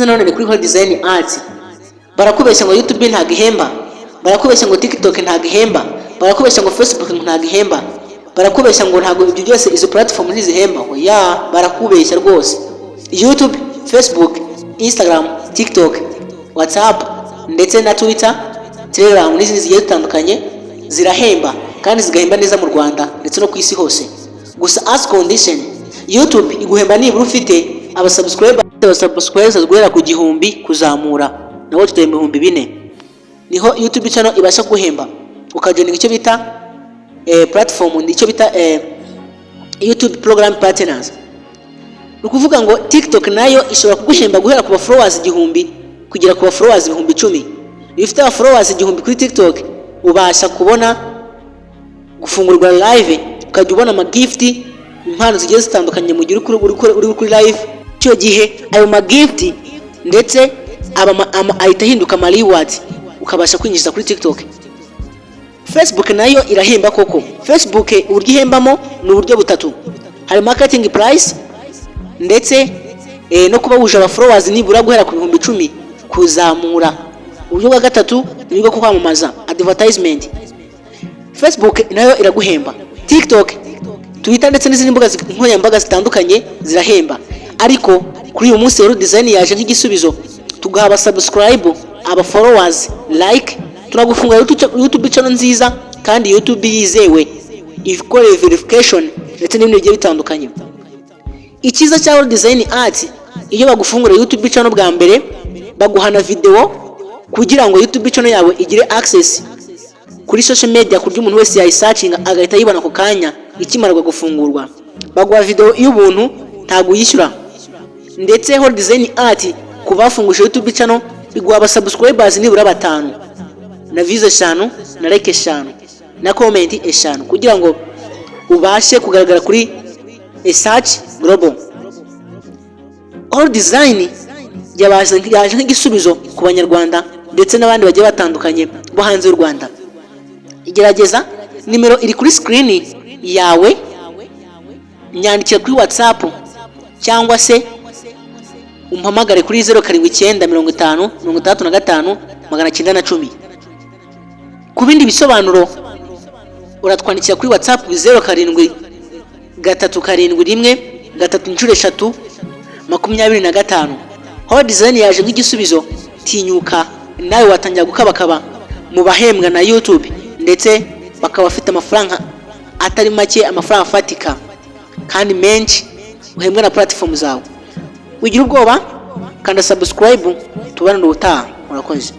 None ni kuri Hall Design Art. Barakubeshya ngo YouTube ntabwo ihemba, barakubeshya ngo TikTok ntabwo ihemba, barakubeshya ngo Facebook ntabwo ihemba, barakubeshya ngo ntabwo ibyo byose, izo platform ntizihemba. Oya, barakubeshya rwose. YouTube, Facebook, Instagram, TikTok, WhatsApp ndetse na Twitter, Telegram n'izindi zigiye zitandukanye zirahemba kandi zigahemba neza mu Rwanda ndetse no ku isi hose. Gusa as condition, YouTube iguhemba nibura ufite abasubscribers guhera ku 1000 kuzamura, nawe ufite 4000, niho YouTube channel ibasha guhemba, ukajoininga icyo bita platform, icyo bita YouTube program partners. Ni ukuvuga ngo TikTok nayo ishobora kuguhemba guhera ku ba followers 1000 kugera ku ba followers 10,000. Iyo ufite aba followers 1000 kuri TikTok, ubasha kubona gufungurwa live, ukajya ubona ama gift, impano zigiye zitandukanye mu gihe uri kuri live. Icyo gihe ayo ma gift ndetse aba ahita ahinduka ama rewards, ukabasha kwinjiza kuri TikTok. Facebook nayo irahemba koko. Facebook uburyo ihembamo ni uburyo butatu: hari marketing price ndetse no kuba wuje aba followers nibura guhera ku 10,000 kuzamura. Uburyo bwa gatatu ni bwo kwamamaza, advertisement. Facebook nayo iraguhemba. TikTok, Twitter ndetse n'izindi mbuga nkoranyambaga zitandukanye zirahemba. Ariko kuri uyu munsi rero Design yaje nk'igisubizo, tugaha aba subscribe, aba followers, like, turagufunga YouTube channel nziza kandi YouTube yizewe, ikoreye verification ndetse n'ibindi bigiye bitandukanye. Icyiza cya World Design Art, iyo bagufungura YouTube channel bwa mbere, baguha na video kugira ngo YouTube channel yawe igire access kuri social media, ku buryo umuntu wese yayisearchinga agahita ayibona ako kanya ikimara gufungurwa. Baguha video y'ubuntu, ntabwo uyishyura. Ndetse World Design Art, ku bafunguje YouTube channel, iguha aba subscribers nibura batanu na views 5 na like 5 na comment 5, kugira ngo ubashe kugaragara kuri search global. All Design yaje nk'igisubizo ku Banyarwanda ndetse n'abandi bagiye batandukanye bo hanze y'u Rwanda. Igerageza, nimero iri kuri screen yawe, nyandikira kuri WhatsApp cyangwa se umpamagare kuri 0795065910. Ku bindi bisobanuro uratwandikira kuri WhatsApp 0737133325. Hall Design yaje nk'igisubizo. Tinyuka nawe, watangira gukabakaba mu bahembwa na YouTube ndetse bakaba bafite amafaranga atari make, amafaranga afatika kandi menshi uhembwa na platform zawe. Wigira ubwoba, kanda subscribe, tubane ubutaha. Murakoze.